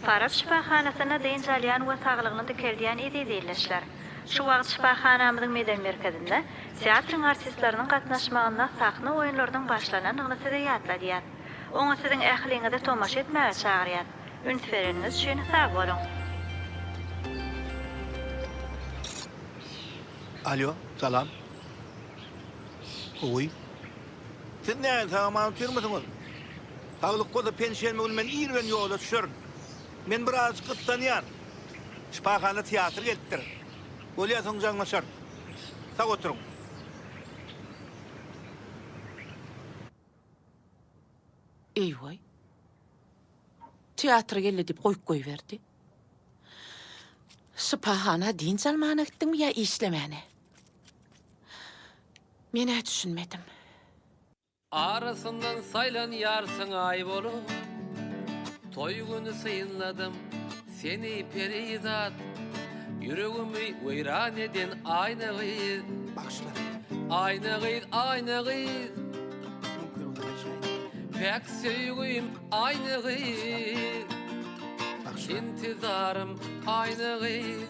Farap şypahanasynda dynç alýan we saglygyny dikeldýän eziz ildeşler! Şu wagt şypahanamyzyň medeni merkezinde teatryň artistleriniň gatnaşmagynda sahna oýunlarynyň başlanandygyny size ýatladýas. Oňa siziň ähliňizi tomaşa etmäge çagyrýas. Üns bereniňiz üçin sag boluň! Alýo, salam. Gowy. Siz nähili sag-aman otyrmysyňyz? Saglyk bolsa penşenbe güni men ir bilen ýola düşerin. Men birazajyk gyssanýan. Şypahana teatr gelipdir. Bolýa soň jaňlaşarys. Sag oturyň. Eý-waý. Teatra geldi diýip goýup goýberdi. Şypahana dynç almana gitdiňmi ýa işlemäne? Men-ä düşünmedim. Arasyndan saýlanýarsyň aý bolup, Toý güni synladym seni perizat, Ýüregimi weýran eden Aýna gyz. Bagyşla. Aýna gyz, Aýna gyz. Mümkin bolsa geçäýiň. Päk söýgim Aýna gyz. Bagyşla. Intizarym Aýna gyz.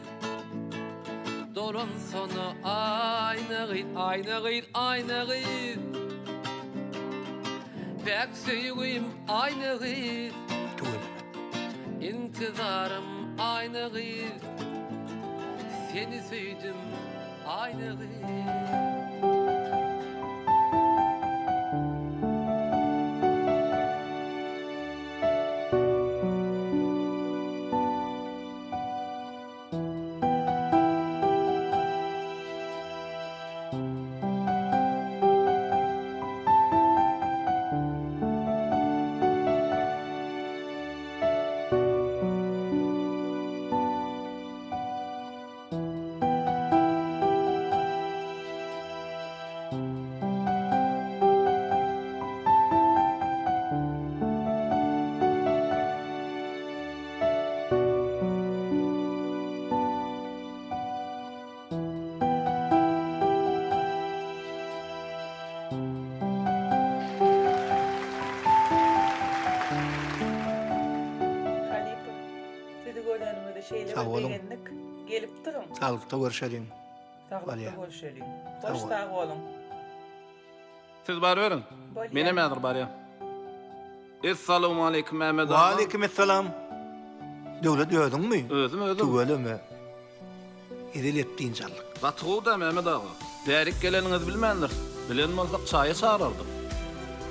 Dolansana Aýna gyz, Aýna gyz, Aýna gyz. Päk söýgim Aýna gyz. Tüweleme. Intizarym Aýna gyz. Seni söýdüm Aýna gyz. Halypa, sizi görenimize şeýle Sag bir boluň. begendik. Gelip duruň. Saglykda görşeliň. Saglykda Bolýa. görşeliň. Sag Hoş bol. sag boluň. Siz baryberiň. Bolýa. Menem häzir barýan. Essalawmaleýkim Mehmet aga. Waleýkim essalam. Döwlet özüňmi? Özüm özüm. Tüweleme. Hezil et dynç aldyk. Gaty gowy-da Mehmet aga. Bärik geleniňizi bilmändiris. Bilen bolsak çaýa çagyrardyk.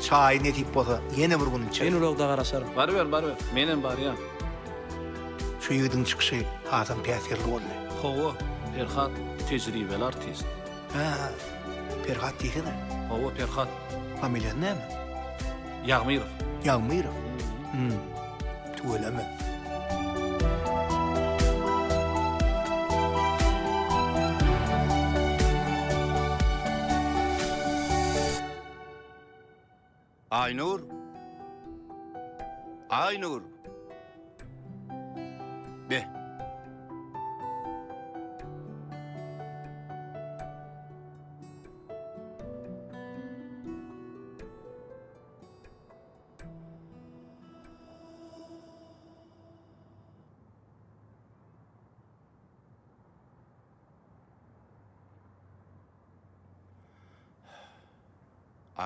Çaýy nesip bolsa ýene bir gün içeris. Men ulagda garaşaryn. Baryber baryber. Menem barýan. Şu ýigidiň çykyşy hasam täsirli boldy. Hawa, Perhat tejribeli artist. Hä, Perhat diýsene. Hawa, Perhat. Familiýasy näme? Ýagmyrow. Ýagmyrow? Hum. Tüweleme. Aýnur! Aýnur! Be!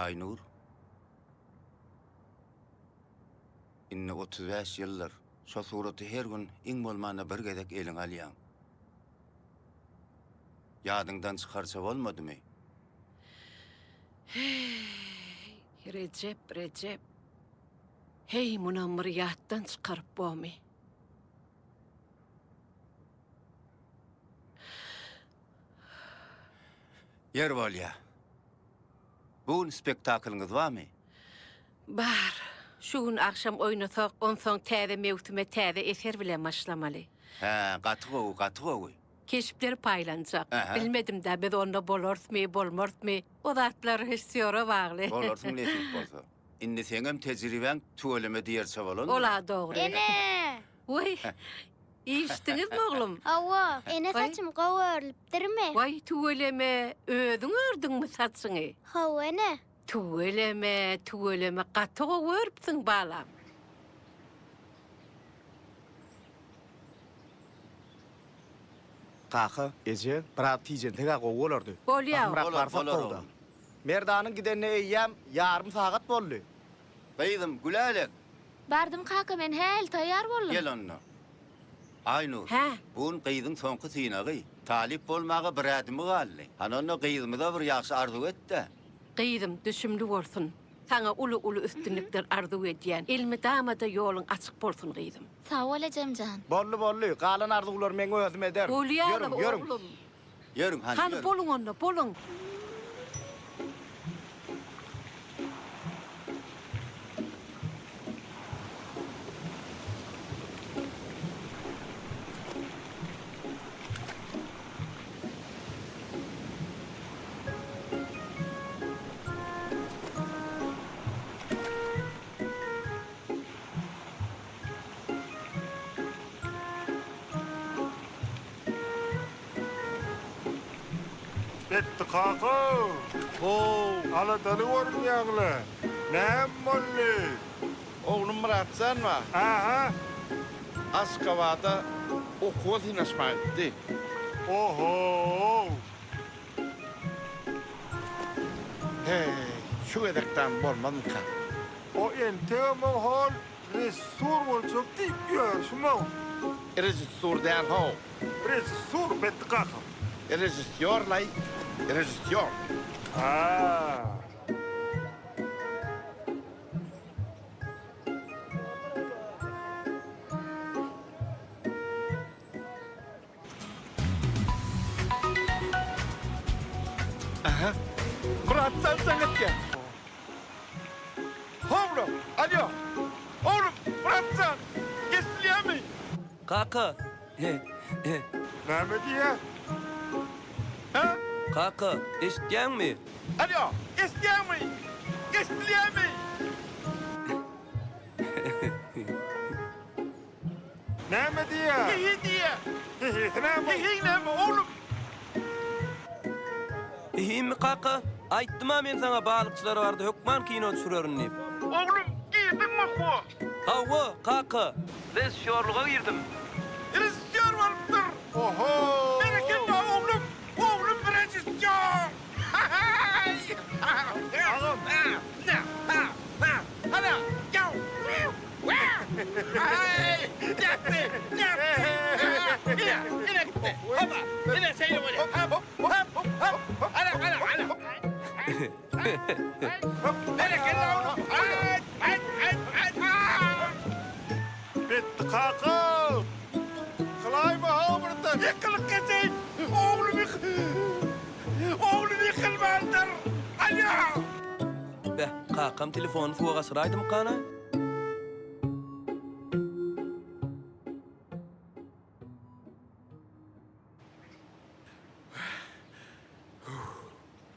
Aýnur. Indi 35 ýyldyr. Şo suraty her gün iň bolmanda bir gezek eliňe alýaň. Ýadyňdan çykarça bolmadymy? Heý, Rejep, Rejep. Heý, munam bir ýatdan çykaryp bomy? Ýer bolýa. Bu gün spektaklyňyz barmy? Bar. Şu gün agşam oýnasak, onsoň täze möwsüme täze eser bilen başlamaly. Hä, gaty gowy, gaty gowy. Keşpler paýlanjak. Ähä. Bilmedim-dä, biz onda bolarysmy, bolmarysmy? O zatlar režissýora bagly. Bolarsyň nesip bolsa. Indi seňem tejribäň tüweleme diýerçe bolandyr. Ol-a dogry. Ene! Weý, iýişdiňizmi oglum? Hawa, ene Waý. saçym gowy örülipdirmi? Waý, tüweleme, özüň ördüňmi saçyňy? Hawa, ene. Tüweleme, tüweleme, gaty gowy örüpsiň, balam. Kaka, eje, biraz tijenseg-ä gowy bolardy. Bolýa. Basymrak Bolar, barsak bolar gowy-da. oglum. Merdanyň gidenine eýýäm ýarym sagat boldy. Gyzym, Gülälek! Bardym kaka men häli taýýar boldum. Gel onda. Aýnur, Hä? bu gün gyzyň soňky synagy. Talyp bolmaga bir ädimi galdy. Hany onda gyzymyza bir ýagşy arzuw et-de. Gyzym, düşümli bolsun. Saňa uly-uly üstünlikler arzuw edýän. Elmydama-da ýoluň açyk bolsun gyzym. Sag bol ejemjan. Boldy, boldy. Galan arzuwlary meň özüm ederin. Bolýa-la, Ýörüň, ýörüň. oglum. Ýörüň, hany, Hany, ýörüň. boluň onda, boluň. Betdi kaka! How, aladaly görünýäň-le. Näme boldy? Oglum Myratjan bar. Aha. Aşgabada okuwa synaşmaga gitdi. Oho! Heý, şu gezekdäm bolmazmyka? O entegem o hol režissur boljak diýip ýörşüm-ow. Režissur däl-how. Režissur Betdi kaka. Režissýor-laý, režissýor. A. Aha. Myratjan jaň etýär. Howla, alýo. Oglum, Myratjan, eşidilýärmi? Kaka. Näme diýýä? Hä? Kaka, eşitýäňmi? Alýo, eşidýäňmi? Eşidilýärmi? Näme diýýä? Hihi diýýä. Hihisi näme? Hihiň näme, oglum? Hihimi kaka? Aýtdym-a men saňa balykçylar barada hökman kino düşürerin diýip. Oglum, girdiňmi okuwa? Hawa, kaka. Režissýorlyga girdim. Režissýor bolupdyr. Oho! Berekella, oglum! Oglum režissýor! Hahaý! Agam! Hana, ýaw! Hahaý! Ýatdy! Ýatdy! Ine, ine gitdi. Hopa! Ine şeýle bolýar. Hop, hop, hop! Hana, hana, hana! Berekella, oglum! Aý, aý, aý, aý! Betdi kaka! Kylaýma how birden. Ýykylyp geçeýin! Oglum ýyk... Oglum ýykylmandyr! Alýo! Beh, kakam telefony suwa gaçyraýdymykana?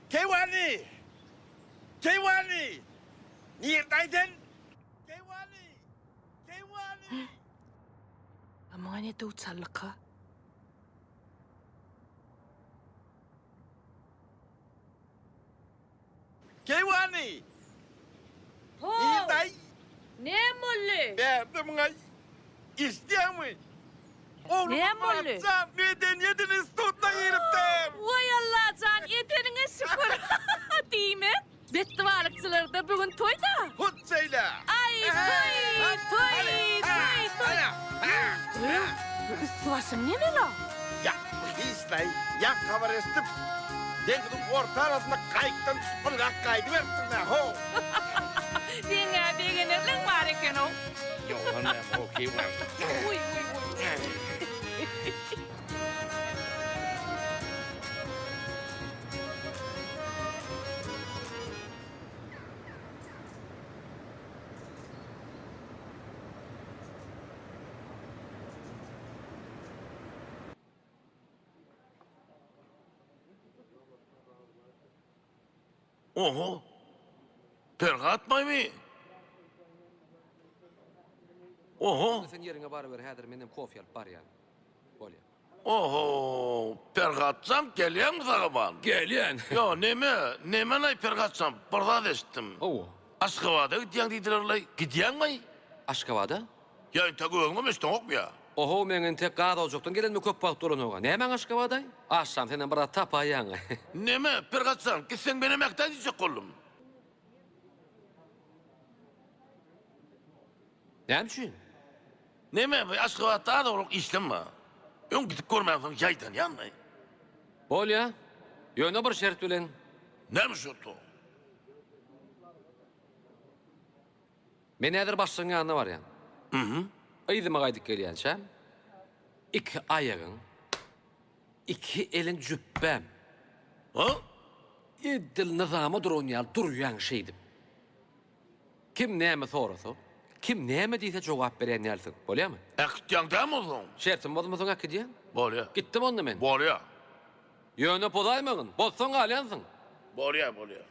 Keýwany! Keýwany! Nirdaý sen? Keýwany! Keýwany! A muňa ne döwçallyka? Keýwany! How! Nirdaý? Näme boldy? Bärde muňa eşidýäňmi? Oglum Näme boldy? Myratjan medeniýet institutyna giripdir. Waý Allajan, eteniňe şükür. Diýmek, betdibalykçylarda bu gün toý-da? Hut şeýle. Aý, toý, toý, toý, toý. Öý, bu üsti-başyň neme-la? Ýa, bu hiç-laý, ýaňky habar eşidip, deňziň orta arasynda gaýykdan düşüp ylgap gaýdyberipdir-dä, how. Seň-ä begenerligiň bar eken-ow. Ýok, onda hokey bar. Uý, uý, uý. Oho! Perhat baýmy? Oho! Sen ýeriňe baryber häzir menem kofe alyp barýan. Bolýa. Oho! Perhatjan gelýäňmi sagaman? Gelýän. Ýo, neme, nemelaý Perhatjan, bir zat eşitdim. Hawa. Aşgabada gidýäň diýdilerlaý, gidýäňmaý? Aşgabada? Ýa entek özüňem eşdeňokmy ýa? Ohow meň entek gaz ojakdan gelenime köp wagt bolanoga. Nämäň Aşgabadaý? Aşşam senem bir zat tapaýýaň. Neme, Perhat jan, gitseň menem äkdäý diýjek boldum. Näme üçin? Neme, bu Aşgabatda az-owlak işlem bar. Öň gidip görmänsoň ýaýdanýanmy? Bolýa. Ýöne bir şert bilen. Näme şert o? Men häzir başlygyň ýanyna barýan. Yzyma gaýdyp gelýänçäm, iki aýagyň, iki eliň jüpbäm. Ha? Edil nyzama duran ýaly durýaň şeýdip. Kim näme sorasa, kim näme diýse jogap berýän ýalysyň. Bolýamy? Äkitýäň dämi onsoň? Şertimi bozmasaň äkidýän. Bolýa. Gitdim onda men. Bolýa. Ýöne pozaýmagyn. Bozsaň galýansyň. Bolýa, bolýa.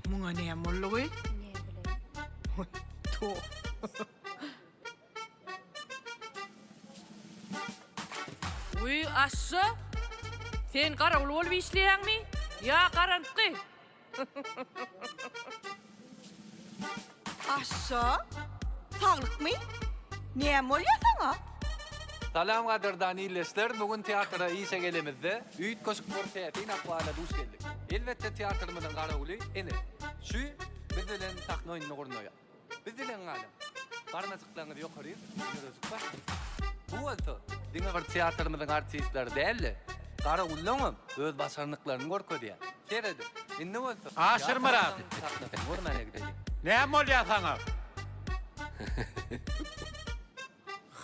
Muňa näme boldugy? To. Wiý, Aşşa! Sen garawul bolup işleýäňmi ýa garantgy? Aşşa! Saglykmy? Näme bolýa saňa? Salam gadyrdan ildeşler, bu gün teatra işe gelemizde üýtgeşik bir täsin ahwala duş geldik. Elbetde teatrymyzyň garawuly ene, şu biz bilen sahna oýnuny gurnaýar. Biz bilen galyň. Garynajyklaryňyzy ýokaryk, ýürejik basyn. Bu bolsa diňe bir teatrymyzyň artistleri däl-de, garawullaňam öz başarnyklaryny görkezýär. Serediň, indi bolsa Aşyrmyrat! teatrymyzyň sahnasyny görmäne gideliň. Näme bolýar saňa?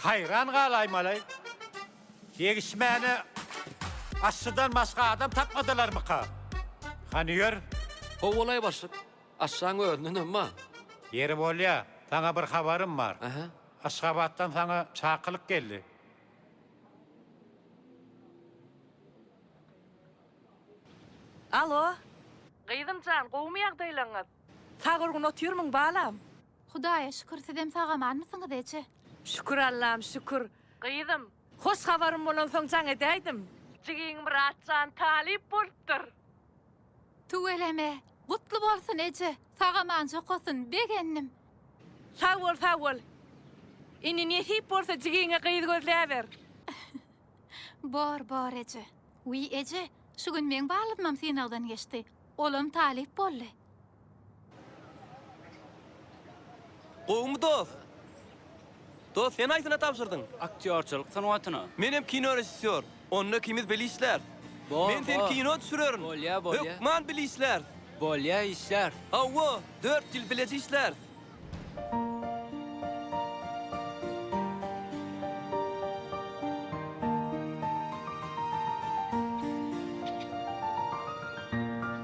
Haýran galaýmaly. Degişmäne Aşşydan başga adam tapmadylarmyka? Hany ýör. Kowalaý başlyk. Aşşaň özündenem bar. Ýeri bolýa, saňa bir habarym bar. Aşgabatdan saňa çakylyk geldi. Alo. Gyzym jan, gowumy ýagdaýlaryňyz? Sag-gurgun otyrmyň, balam? Hudaýa şükür, sizem sag-amanmysyňyz, eje? Şükür Allam, şükür. Gyzym, hoş habarym bolansoň jaň edäýdim. Jigiň Myrat jan talyp bolupdyr. Tüweleme, gutly bolsun eje, sag-aman okasyn, begendim. Sag bol, sag bol. Indi nesip bolsa jigiňe gyz gözläber. Bor, bor eje. Wiý eje, şu gün meň balydymam synagdan geçdi. Olam talyp boldy. Gowumy dost? Dost sen haýsyna tabşyrdyň? Aktýorçylyk sungatyna. Menem kino režissýor. Onda ikimiz bile işläris. Bor, Men seni bor. kino düşürerin. Bolýa, bolýa. Hökman bile işläris. Bolýa, işläris. Hawa, dört ýyl bileje işläris.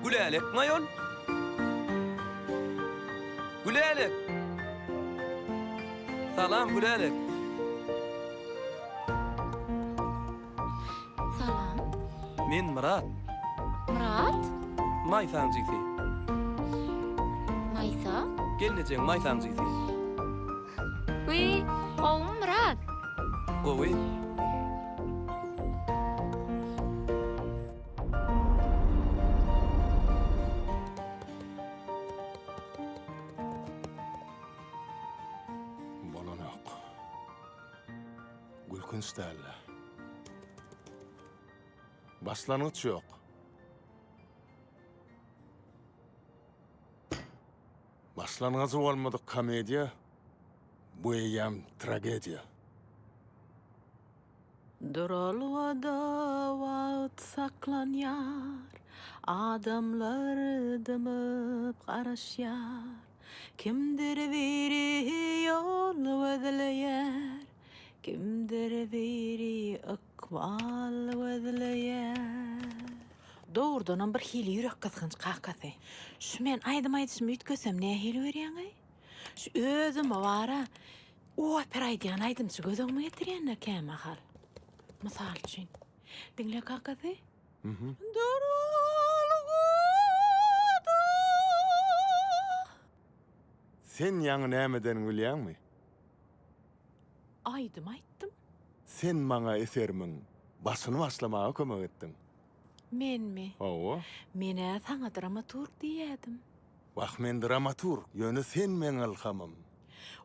Gülälekmi aýol? Gülälek! Salam, Gülälek! Salam. Men Myrat. Myrat? Maýsaň jigsi. Maýsa? Gelnejeň Maýsaň jigsi. Wiý, gowumy Myrat? Gowy. Bolanok. Gülkünç däldi. Başlangyç ýok. Başlangyjy bolmadyk komediýa bu eýýäm tragediýa. Duralgada wagt saklanýar, Adamlar dymyp garaşýar. Kimdir biri ýol gözleýär, Kimdir biri ykbal gözleýär. Dogrudanam bir hili ýürekgysgynç kakasy. Şu men aýdym aýdyşymy üýtgetsem nähili görýäňaý? Şu özümi bara Opera aýdýan aýdymçy göz öňüme getirýänler kämahal. Mysal üçin. Diňle kakasy. Duralgada. Sen ýaňy näme edeniňi bilýäňmi? Aýdym aýtdym. Sen maňa eserimiň başyny başlamaga kömek etdiň. Menmi? Hawa. Men-ä saňa dramaturg diýýädim. Wah, men dramaturg, ýöne sen meň ylhamym.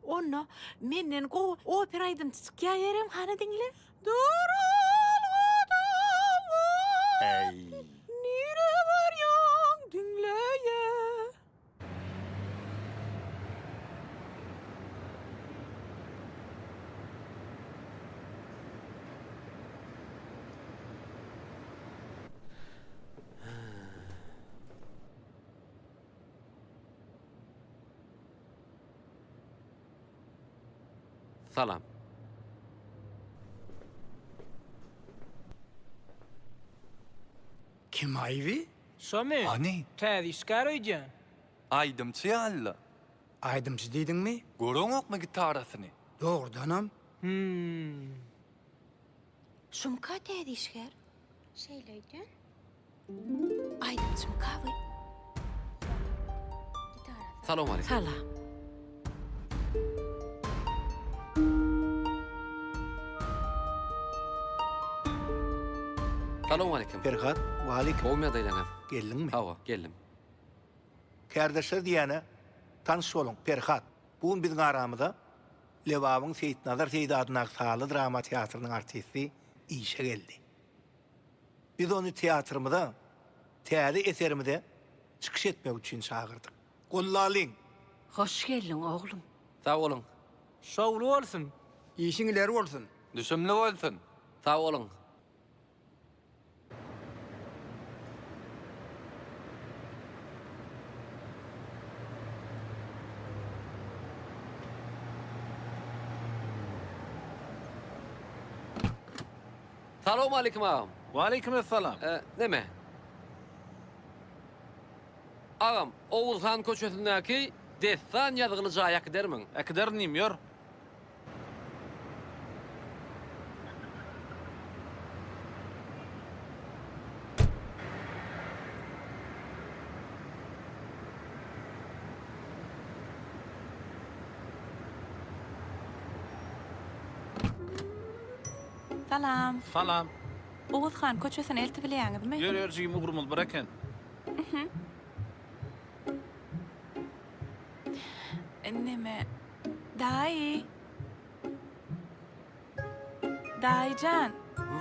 Onda menden gowy opera aýdymçy çykýar ýerem, hany diňle. Duralgada bar. Äý. Nirä barýaň, diňleýä. Salam. Kim aýby? Şomy? Hany? Täze işgär öýdýän. Aýdymçy ýaly-la. Aýdymçy diýdiňmi? Göreňokmy gitarasyny? Dogrudanam. Hümm. Şumka täze işgär? Şeýle öýdýän. Aýdymçymyka bu? Salowmaleýkim. Salam. Salowmaleýkim. Perhat, waleýkim. Gowumy ýagdaýlaryňyz? Geldiňmi? Hawa, geldim. Kärdeşler diýýäne tanyş boluň, Perhat. Bu gün biziň aramyza Lebabyň Seýitnazar Seýdi adyndaky sazly drama teatrynyň artisti işe geldi. Biz ony teatrymyza täze eserimize çykyş etmek üçin çagyrdyk. Gollalyň! Hoş geldiň, oglum. Sag boluň. Şowly bolsun! Işiň ileri bolsun! Düşümli bolsun! Sag boluň. Salowmaleýkim agam. Waleýkim essalam. Neme? Agam, Oguzhan köçesindäki Dessan ýazgyly jaýa äkidermiň? Äkiderin inim, ýör. Salam. Salam. Oguz han köçesine eltip bilýäňizmi? Ýör ýör jigim ugrumyz bir eken. Mhm. Neme? Daýy. Daýyjan,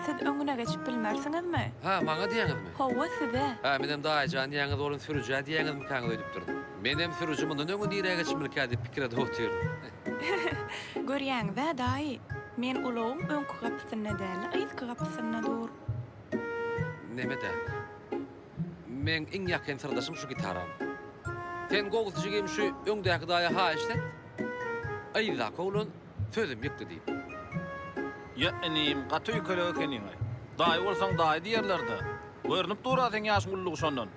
siz öňüne geçip bilmersiňizmi? Hä, maňa diýýäňizmi? Hawa, size. Hä, menem daýyjan diýýäňiz, olam sürüjä diýýäňizmikaňyz öýdüpdirin. Menem sürüji mundan öňe nirä geçmelikä diýip pikir edip otyryn. Görýäňiz-ä, daýy, men ulagyň öňki gapysynda däl-de, yzky gapysynda dur. Neme-dä? Meň iň ýakyn syrdaşym şu gitaram. Sen gowusy jigim şu öňdäki daýa haýyşt et. Yzdaky oglan sözüm ýykdy diýip. Ýa inim, gaty öýkelek ekeniň-aý. Daýy bolsaň daýy diýerler-dä. Görnüp dur-a seň ýaşyň ululygy şondan.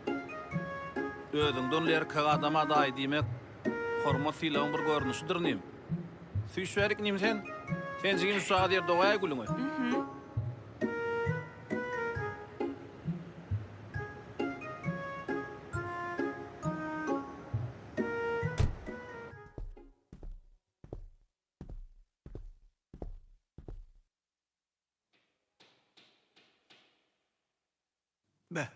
Özüňden uly erkek adama daýy diýmek hormat-sylagyň bir görnüşidir inim. Süýş bärik inim sen. Sen jigim şujagaz ýerde goýaý gülüňi. Beh.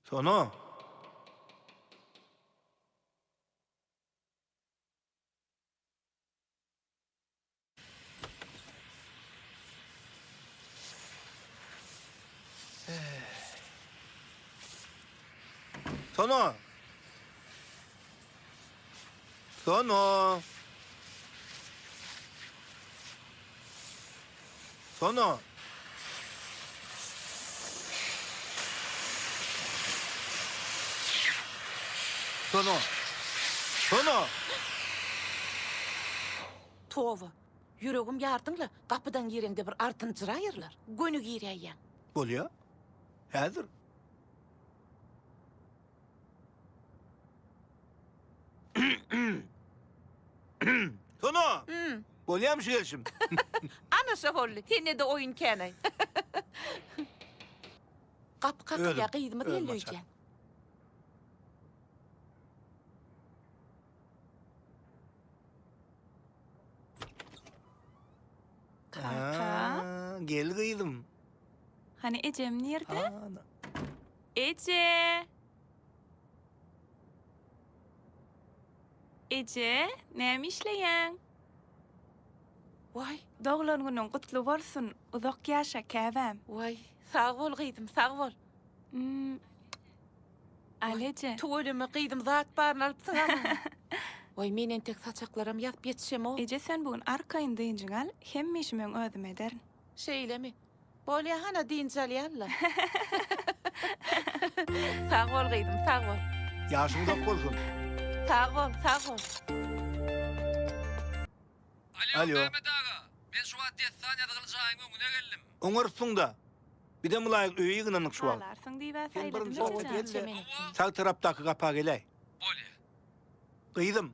Sona. Sona. Sona. Sona. Sona. Sona. Toba, ýüregim ýardyň-la, gapydan gireňde bir artynjyraýyrlar, göni giräýýäň. Bolýa. Häzir. Sona! Bolýamy şu gelşim? Anyk. Ana şo boldy. Sende-de oýun kän-aý. Gapy kakylýar, gyzymyz geldi öýdýän. Kaka. Gel gyzym. Hany ejem nirde? Eje! Eje, näme işleýäň? Waý. Doglan günüň gutly bolsun, uzak ýaşa, käbäm. Waý, sag bol gyzym, sag bol. Al eje. Tüweleme gyzym zat baryny alypsyň-a maňa. Waý, men entek saçaklaram ýazyp ýetişemok. Eje sen bu gün arkaýyn dynjyňy al, hemme işi meň özüm ederin. Şeýlemi? Bolýa hana dynç alýan-la. Sag bol gyzym, sag bol. Ýaşyň uzak bolsun. Sag bol, sag bol. Alýo. Mehmet aga, men şu wagt dessan ýazgyly jaýyň öňüne geldim. Oňarypsyň-da. Bizem ylaýyk öýe ýygnandyk şu wagt. Galarsyň diýib-ä Sen saýladym birinji eje oba jan. gel-de, sag tarapdaky gapa geläý. Bolýa. Gyzym.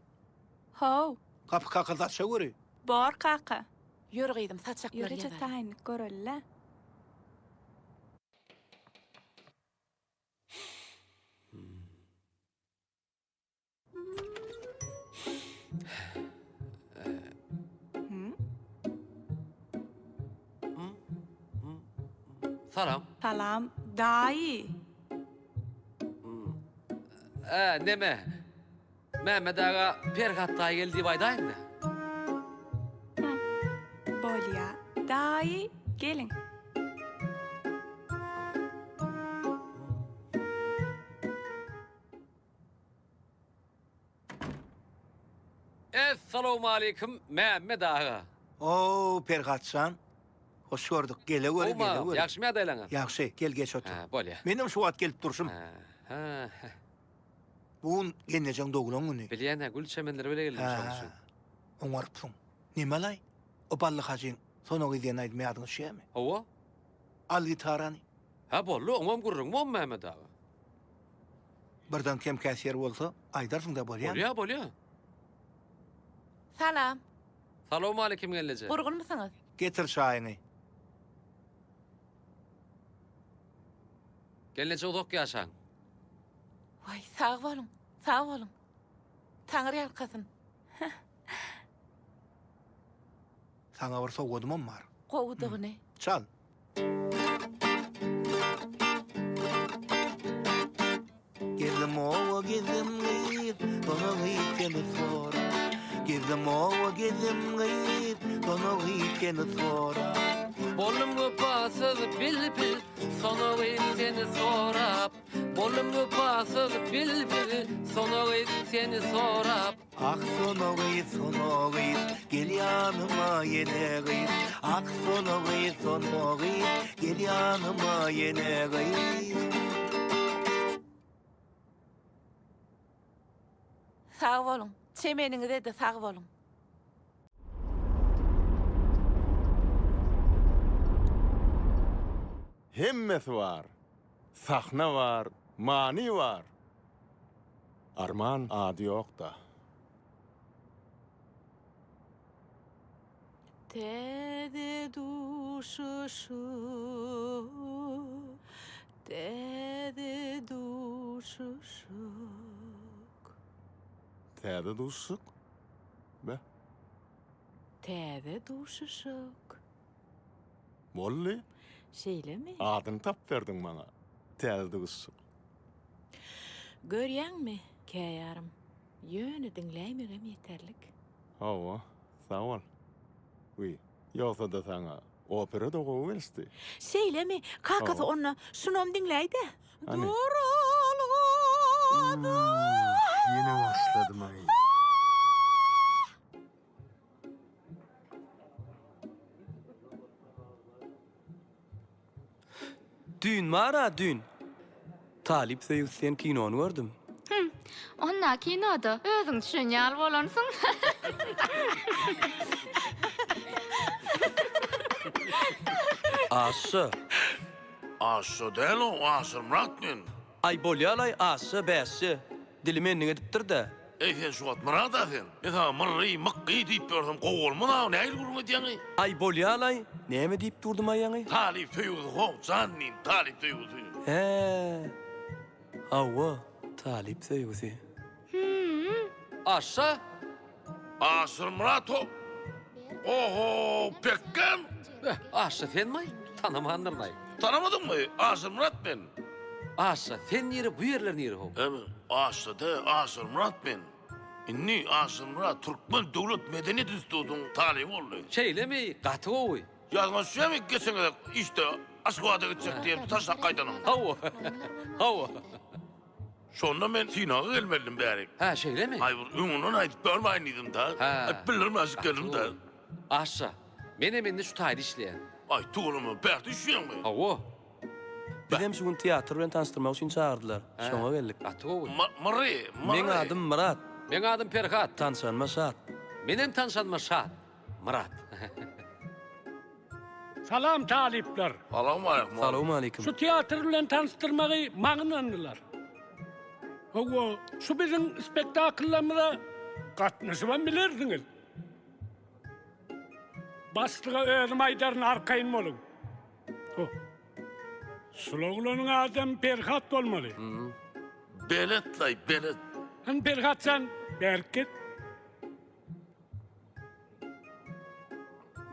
How. Gapy kakyldy açja göri. Bor kaka. Ýör gyzym, saçaklary Ýör eje ýazaly. taýynlyk göreli-le. Salam. Salam, daýy. Ä, neme? Mämmet aga Perhat daýy geldi diýip aýdaýyň-da. Bolýa, daýy, geliň. Essalawmaleýkim, Mämmet aga. O, Perhat jan. Hoş gördük. Gele gör, gele gör. Ýagşymy ýagdaýlaryňyz? Ýagşy, gel geç otur. Hä, bolýa. Menem şu wagt gelip durşum. Hä. Bu gün gelnejeň doglan güni. Bilýän-ä, gül çemenleri bile geldim şoň üçin. Hä, oňarypsyň. Neme-laý? O Bally hajyň Sona gyz diýen aýdymy ýadyňa düşýärmi? Hawa. Al gitarany. Hä, boldy, oňam gürrüň bormy, Mehmet aga? Birden kem-käs ýeri bolsa, aýdarsyň-da, bolýamy? Bolýa, bolýa. Salam. Salowmaleýkim gelneje. Gurgunmysyňyz? Getir çaýyňy. Gelneje uzak ýaşaň. Waý, sag boluň, sag boluň. Taňry ýalkasyn. Saňa bir sowgadymam bar. Gowudygyny. Çal. Gezdim oba gezdim gyz, sona gyz seni sorap. Gezdim oba gezdim gyz, sona gyz seni sorap. Boldum wepasyz bilbil, sona gyz seni sorap. Boldum wepasyz bilbil, sona gyz seni sorap. Ah sona gyz, sona gyz, gel ýanyma ýene gyz. Ah sona gyz, sona gyz, gel ýanyma ýene gyz. Sag boluň, çemeniňize-de sag boluň. Hemmesi bar. Sahna bar, many bar. Arman ady ýokda. Täze duşuşyk, täze duşuşyk. Täze duşuşyk? Be. Täze duşuşyk. Boldy. Şeýlemi? Adyny tapyp berdiň maňa. Täze duşuşyk. Görýäňmi, käýarym, ýöne diňläýmegem ýeterlik. Hawa, sag bol. Wiý, ýogsa-da saňa opera-da gowy gelişdi. Şeýlemi? Kakasy onda şunam diňläý-dä. Hany? Duralgada. Ýene başladym-aý. Düýn bar-a, düýn. Talyp söýgüsi diýen kinony gördüm. Hüm, onda kinoda özüň düşen ýaly bolansyň. Aşşa. Aşşa däl-ow, Aşyrmyrat men. Aý bolýa-laý, Aşşa, bäşşe. Dili menlik edipdir-dä. Eý sen şu wagt Myrat-a sen. Men saňa Myrry, Mykgy diýip ýörsem gowy bolmaz-a, nähili gürrüň edýäň-eý? Aý bolýa-laý, näme diýip durdum-aý ýaňy? Talyp söýgüsi how, jan inim, talyp söýgüsi. Hä, hawa, talyp söýgüsi. Hümm. Aşa! Aşyrmyrat o. Oho, pekgem! Eh, Aşa senmi? Tanamandyryn-aý. Tanamadyňmy? Aşyrmyrat men. Aşa, sen nire, bu ýerler nire how? Eme, Aşa de, Aşyrmyrat men. Indi Aşyrmyrat Türkmen döwlet medeniýet institutynyň talyby boldy. Şeýlemi? Gaty gowy. Ýadyňa düşýärmi, geçen gezek işde Aşgabada gitjek diýip taşlap gaýdanyň? Hawa. Hawa. Şonda men synaga gelmelidim bärik. Hä, şeýlemi? Aý, bir öňünden aýdyp görmäýin diýdim-dä. Hä. Aý, bildirmäjik geldim-dä. Aşa, menem indi şu taýda işleýän. Aý, tüweleme, bärde işleýäňmi? Hawa. Bizem şu gün teatr bilen tanyşdyrmak üçin çagyrdylar. Şoňa geldik. Gaty gowy. Myrry, Myrry. Meň adym Myrat. Meň adym Perhat. Tanşanyma şat. Menem tanşanyma şat. Myrat. Salam talyplar. Salowmaleýkim. Salowmaleýkim. Şu teatr bilen tanyşdyrmagy maňa ynandylar. Hawa, şu biziň spektakllarymyza gatnaşybam bilersiňiz. Başlyga özüm aýdaryn arkaýyn boluň. Ho. Şul oglanyň adam Perhat bolmaly. Belet-laý, belet. Hany Perhat jan, bärik gel.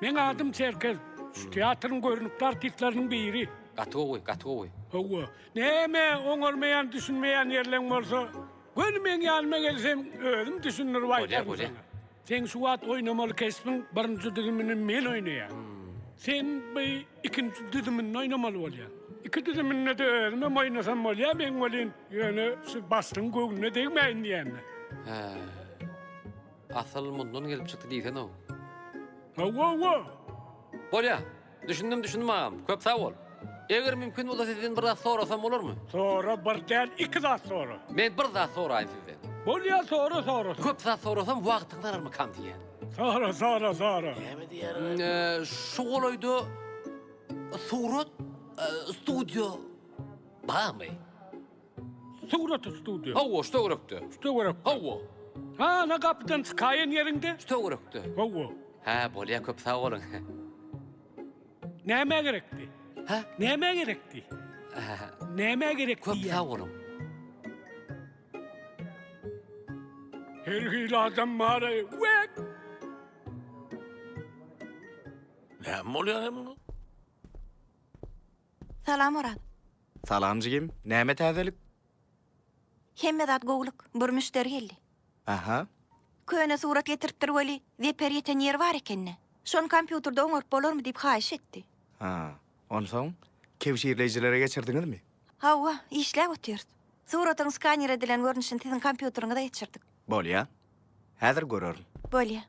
Meň adym Çerkez. Şu teatryň görnükli artistleriniň biri. Gaty gowy, gaty gowy. Hawa. Näme oňarmaýan, düşünmeýän ýerleň bolsa, göni meň ýanyma gelseň, özüm düşündirip aýdaryn Bolýa, bolýa. saňa. Seň şu wagt oýnamaly keşbiň birinji düzümini men oýnaýan. Sen bu ikinji düzüminde oýnamaly bolýaň. Iki düzüminde-de özümem oýnasam bolýar meň welin, ýöne şu başlygyň göwnüne degmäýin diýýän-de. Hä. Asyl mundan gelip çykdy diýsene-ow. Hawa-hawa. Bolýa. Düşündim, düşündim agam. Köp sag bol. Eger mümkin bolsa sizden bir zat sorasam bolarmy? Sora, bir däl, iki zat sora. Men bir zat soraýyn sizden. Bolýa, sora, sorasam. Köp zat sorasam wagtyňyzy alarmykam diýýän. Sora, sora, sora. Näme diýýär? Şu golaýda surat studiýa barmy? Surat studiýa. Hawa, şu töwerekde. Şu töwerekde. Hawa. Ha, ana gapydan çykaýan ýeriňde. Şu töwerekde. Hawa. Hä, bolýa, köp sag boluň. Nämä gerekdi? Hä? Nämä gerekdi? Nämä gerekdi? Köp sag boluň. Her hili adam bar-aý. Wek! Näme bolýar hem muňa? Salam Oraz. Salam jigim, näme täzelik? Hemme zat gowulyk, bir müşderi geldi. Aha. Köne surat getiripdir weli, zeper ýeten ýeri bar ekende. Şony kompýuterde oňaryp bolarmy diýip haýyş etdi. Ha, onsoň kebşirleýjilere geçirdiňizmi? Hawa, işläp otyrys. Suratyň skaner edilen görnüşini siziň kompýuteriňize geçirdik. Bolýa. Häzir görerin. Bolýa.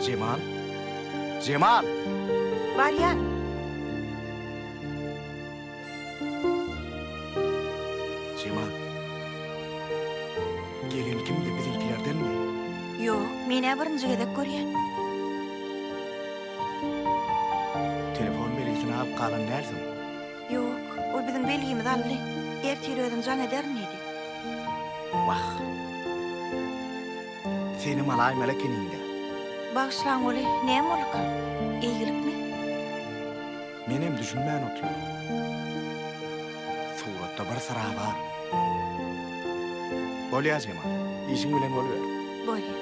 Jemal? Jemal! Barýan. Jemal. Gelen kimdi, biziňkilerdenmi? Ýok, men-ä birinji gezek görýän. Telefon belgisini alyp galan dälsiň? Ýok, ol biziň belgimizi aldy. Ertir özüm jaň ederin diýdi. Wah. Senem alaýmaly ekeniň-dä. Bagyşlaň weli, näme bolduka? Eýgilikmi? Menem düşünmän otyryn. Suratda bir syra bar. Bolýa Jemal, işiň bilen boluber. Bolýa.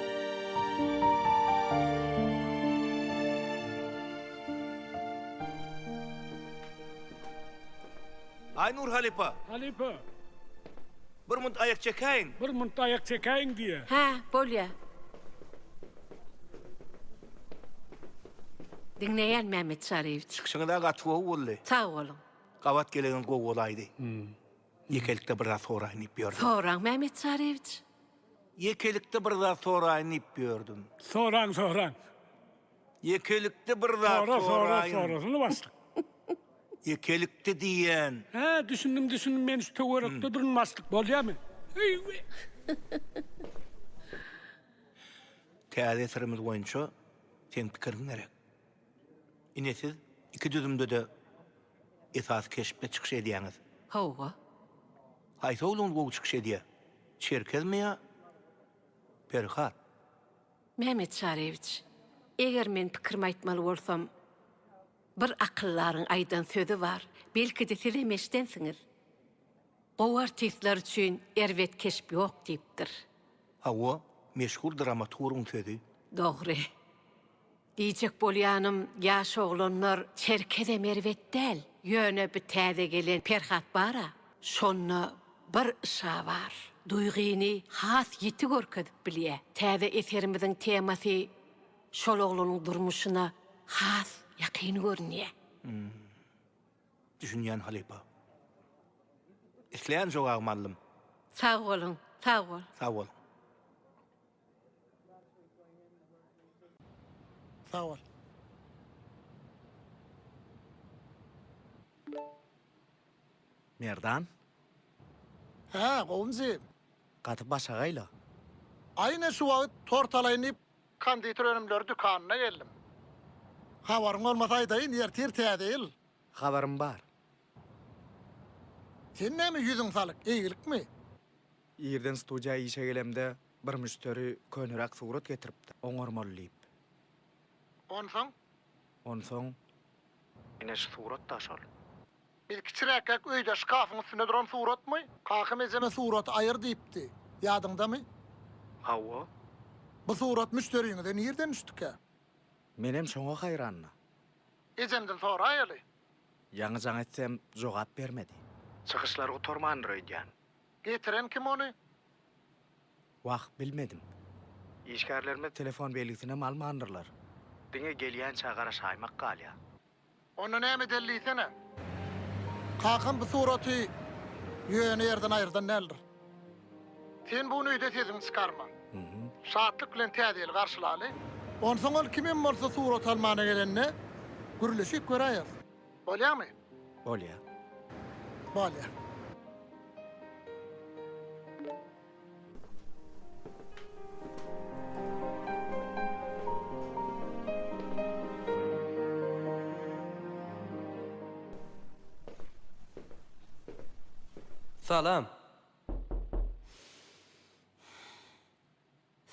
Aýnur halypa. Halypa. Bir munt aýak çekäýiň. Bir munt aýak çekäýiň diýýä. Hä, bolýa. Diňleýän Mämmet Çaryýewiç. Çykyşyňyz-a gaty gowy boldy. Sag boluň. Gabat geleniň gowy bolaýdy. Ýekelikde bir zat soraýyn diýip ýördüm. Soraň Mämmet Çaryýewiç. Ýekelikde bir zat soraýyn diýip ýördüm. Soraň, soraň. Ýekelikde bir zat Sora, sora, soraýyn. sorasyny başlyk. Ýekelikde diýýän. Hä, düşündim, düşündim, men şu töwerekde durun başlyk, bolýamy? Eý-we. Täze eserimiz boýunça seň pikiriň gerek. Ine siz iki düzümde-de esasy keşpde çykyş edýäňiz. Hawa. Haýsy oglan gowy çykyş edýär? Çerkezmi ýa Perhat? Mehmet Çaryýewiç, eger men pikirimi aýtmaly bolsam, bir akyldaryň aýdan sözi bar, belki-de sizem eşdensiňiz. Gowy artistler üçin erbet keşp ýok diýipdir. Hawa, meşhur dramaturgyň sözi. Dogry. Diýjek bolýanym, ýaş oglanlar Çerkezem erbet däl, ýöne bi täze gelen Perhat bar-a, şonda bir yşa bar. Duýgyny has ýiti görkezip bilýä. Täze eserimiziň temasy şol oglanyň durmuşyna has ýakyn görünýä. Hum. Düşünýän halypa. Isleýän jogabymy aldym. Sag boluň, sag bol. Sag boluň. Sag bol. Merdan. Hä, gowumy jigim? Gaty başagaýla. Aý ine şu wagt tort alaýyn diýip konditer önümleri dükanyna geldim. Habaryň bolmasa aýdaýyn, ertir täze ýyl. Habarym bar. Sen näme ýüzüň salyk, eýgilikmi? Irden studiýa işe gelemde bir müşderi köneräk surat getiripdir, oňarmaly diýip. Onsoň? Onsoň, ine şu surat-da şol. Biz kiçiräkkäk öýde şkafyň üstünde duran suratmy? Kakam ejeme suraty aýyr diýipdi. Ýadyňdamy? Hawa. Bu surat müşderiňize nirden düşdükä? Menem şoňa haýranna. Ejemden soraýaly. Ýaňy jaň etsem jogap bermedi. Çykyşlar gutarmandyr öýdýän. Getiren kim ony? Wah, bilmedim. Işgärlerimiz telefon belgisinem almandyrlar. Diňe gelýänçä garaşaýmak galýar. Onda näme edeli diýsene. Kakam bu suraty ýöne ýerden aýyrdan däldir. Sen bu gün öýde sesiňi çykarma. Şatlyk bilen Täze ýyly garşylaly. Onsoň ol kimem bolsa surat almana gelende gürleşip göräýeris. Bolýamy? Bolýa. Bolýa. Salam.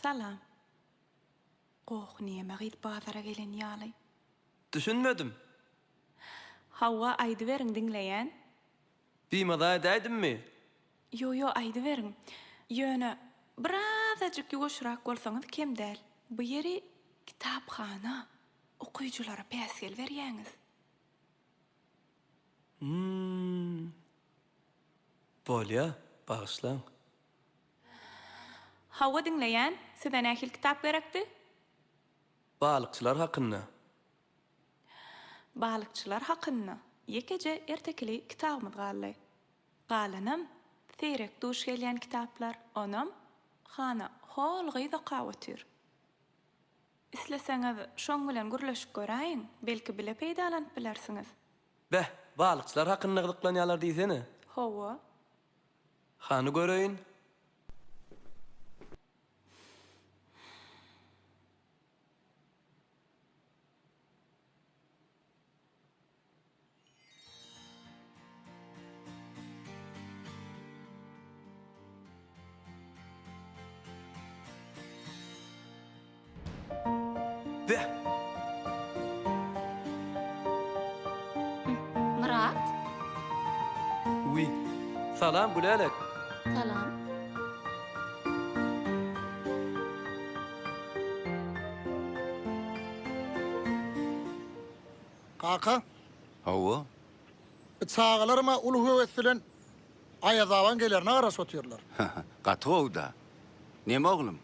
Salam. Goh neme gyz bazara gelen ýaly. Düşünmedim. Hawa aýdyberiň diňleýän. Bimaza edäýdimmi? Ýo ýo aýdyberiň. Ýöne birazajyk ýuwaşrak bolsaňyz kem däl. Bu ýeri kitaphana. Okyjylara päsgel berýäňiz. Hum. Bolýa, bagyşlaň. Hawa diňleýän, size nähili kitap gerekdi? Balykçylar hakynda. Balykçylar hakynda ýekeje ertekili kitabymyz galdy. Galanam seýrek duş gelýän kitaplar, onam hana hol gyz okap otyr. Isleseňiz şoň bilen gürleşip göräýiň, belki bile peýdalanyp bilersiňiz. Beh, balykçylar hakynda gyzyklanýarlar diýsene. Hawa. Hany göreýin. Beh! Myrat? Wiý. Salam, Gülälek. Salam. Kaka. Hawa. Bu çagalaram-a uly höwes bilen Aýaz babaň gelerine garaşyp otyrlar. Gaty gowy-da. Neme oglum?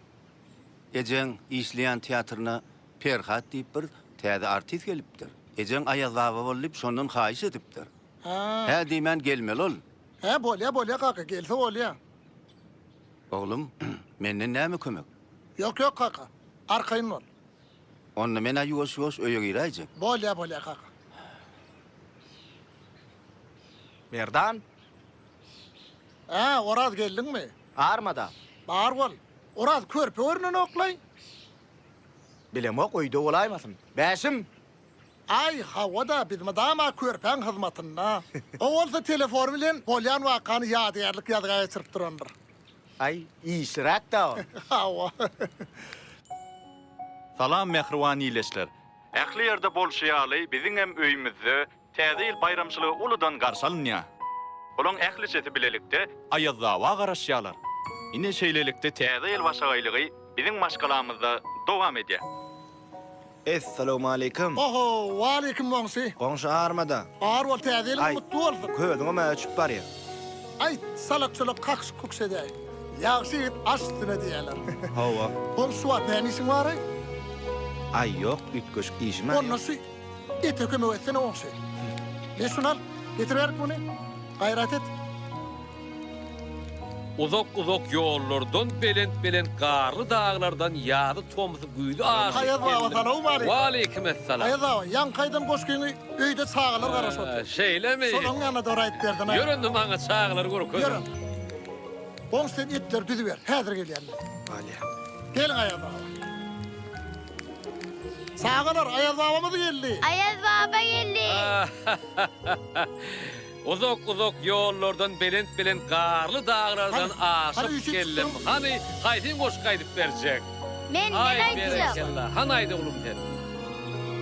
Ejeň işleýän teatryna Perhat diýip bir täze artist gelipdir. Ejeň Aýaz baba bol diýip şondan haýyş edipdir. Hä. Hä diýmän gelmeli ol. Hä bolýa bolýa kaka gelse bolýa. Oglum, menden näme kömek? Ýok ýok kaka. Arkaýyn bol. Onda men-ä ýuwaş-ýuwaş öýe giräýjek. Bolýa bolýa kaka. Merdan! Hä, Oraz geldiňmi? Armada. Bar bol. Oraz körpe görnenok-laý. Bilemok, öýde bolaýmasyn. Bäşim! Aý, hawa-da, biz mydama körpäň hyzmatynda. O bolsa telefon bilen bolýan wakany ýadygärlik ýazga geçirip durandyr. Aý, işliräk-dä ol. Hawa. Salam mähriban ildeşler! Ähli ýerde bolşy ýaly biziňem öýümizde Täze ýyl baýramçylygy uludan garşy alynýar. Olaň ählijesi bilelikde Aýazbaba garaşýarlar. Ine şeýlelikde Täze ýyl başagaýlygy biziň maşgalamyzda dowam edýär. Essalawmaleýkim. Oho, waleýkim goňşy. Goňşy armada. Bar bol täze ýylyň gutly bolsun. Közüňem-ä öçüp barýar. Aý, salak-çulak kakyş-kukuş edäý. Ýagşy ýigit aş üstüne diýýärler. Hawa. Goňşy şu wagt näme işiň bar-aý? Aý ýok, üýtgeşik işim-ä ýok. Onda şu Ete kömek etsene goňşy. Me şuny al, getir berik muny. Gaýrat et. Uzak-uzak ýollardan, belent-belent garly daglardan ýazy, tomsy, güýzi aşyp Aýaz baba geldim. salowmaleýkim. Waleýkimessalam. Aýaz baba, ýaňky aýdan goşgyňy öýde çagalar garaşyp otyr. Şeýlemi? Şolaryň ýanyna dogry aýdyp berdim. Ýör onda maňa çagalary görkez. Ýör onda. Goňşy sen etleri düzüber. Häzir gelýän men. Bolýa. Geliň Aýaz baba. Çagalar, Aýaz babamyz geldi! Aýaz baba geldi! Uzak-uzak ýollardan, belent-belent garly daglardan aşyp geldim. Hany, haýsyň goşgy aýdyp berjek? Men, men aýtjak. Berekella. Hany aýt oglum sen.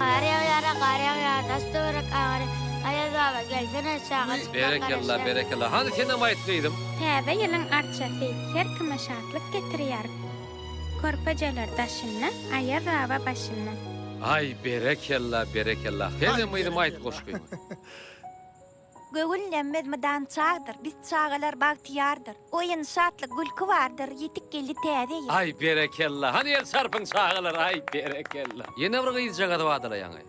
Gar ýagýara, gar ýagýar, daş-töwerek agarýar. Aýaz baba, gelsene, çagajyklar Berekella, garaşýar. berekella. Hany senem aýt gyzym. Täze ýylyň arçasy her kime şatlyk getirýär. Körpejeler daşynda, Aýaz baba başynda. Aý berekella berekella senem gyzym aýt goşgyňy. Göwün nemmez mydam çagdyr, Biz çagalar bagtyýardyr. Oýun, şatlyk, gülki bardyr, Ýetip geldi täze ýyl. Aý berekella hany el çarpyň çagalar aý berekella. Ýene bir gyzjagaz badala ýaňy.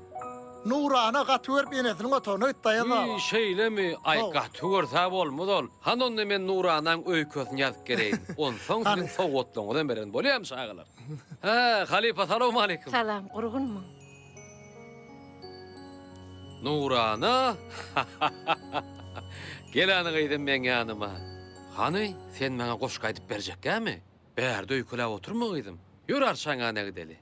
Nurana gaty görüp enesiniň otagyna gitdi Aýaz baba. Wiý şeýlemi aý Hawa. gaty görse bolmaz ol. Hany onda men Nuranaň öýkesini ýazyp geleýin. Onsoň siziň sowgatlaryňyzam beren bolýamy çagalar? Hä halypa salowmaleýkim. Salam gurgunmyň. Nurana Gel hany gyzym meň ýanyma. Hany sen maňa goşgy aýdyp berjekgämi? Bärde öýkeläp oturma gyzym. Ýör arçaňa gideli.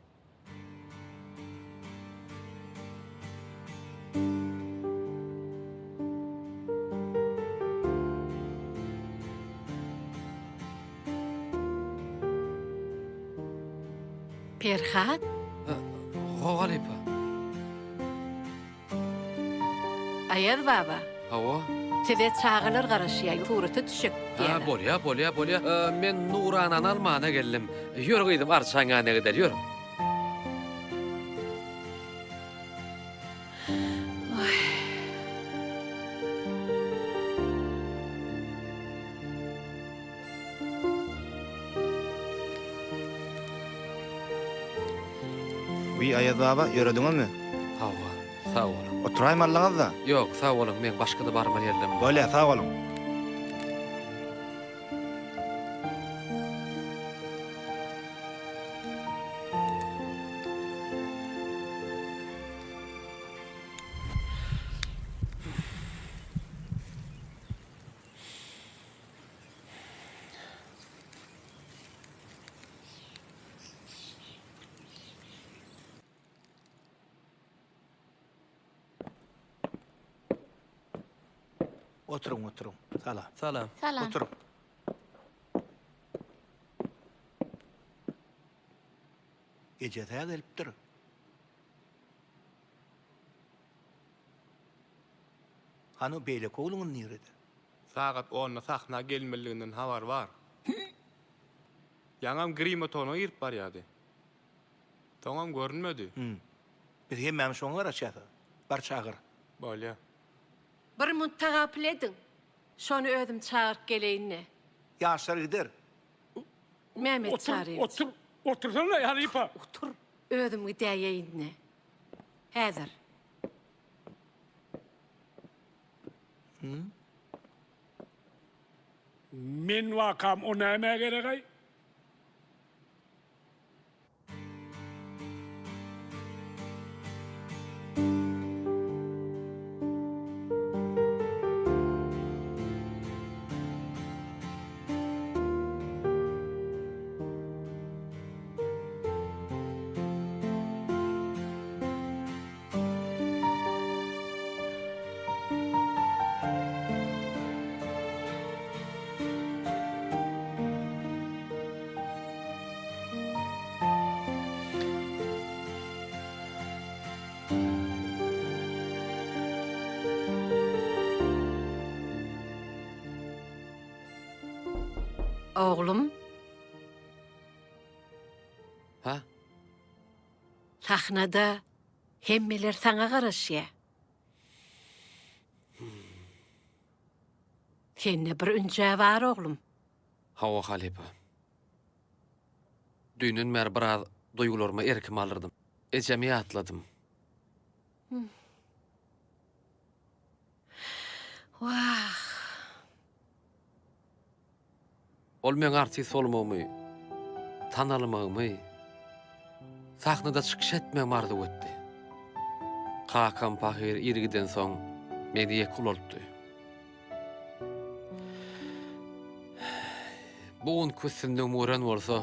Perhat? Ho halypa. Aýaz baba. Hawa. Size çagalar garaşýar, surata düşjek Ha, diýýärler. bolýa, bolýa, bolýa. Men Nuranany almana geldim. Ýör gyzym, arçaň ýanyna gideli, ýör. Wiý, Aýaz baba, ýörediňizmi? Hawa, sag boluň. Oturaýmalyňyz-da. Ýok, sag boluň, meň başga-da barmaly ýerlerim bar. Bolýa, sag boluň. Oturyň, oturyň. Salam. Salam. Salam. Oturyň. Ejesi-hä gelipdir. Hany beýleki ogluňyz nirede? Sagat onda sahna gelmelidiginden habary bar. Ýaňam grim otagyna girip barýardy. Soňam görünmedi. Hüm. Biz hemmämiz şoňa garaşýas-a. Bar çagyr. Bolýa. Bir munt tagapyl ediň. Şony özüm çagyryp geleýin-le. Ýaşlar gider. Mehmet Çaryýewiç. Otur, otursana, halypa. Otur, özüm gidäýeýin-le. Häzir. Men wakam o nämä gerek-aý? Oglum. Ha? Sahnada hemmeler saňa garaşýar. Sende bir ünjä bar oglum. Hawa halypa. Düýnden bäri biraz duýgularyma erkimi aldyrdym. Ejemi ýatladym. Wah. Ol meň artist bolmagymy, tanalmagymy, sahnada çykyş etmegimi arzuw etdi. Kakam pahyr ir gidensoň, meni ýeke ulaltdy. Bu günki üstünligimi gören bolsa,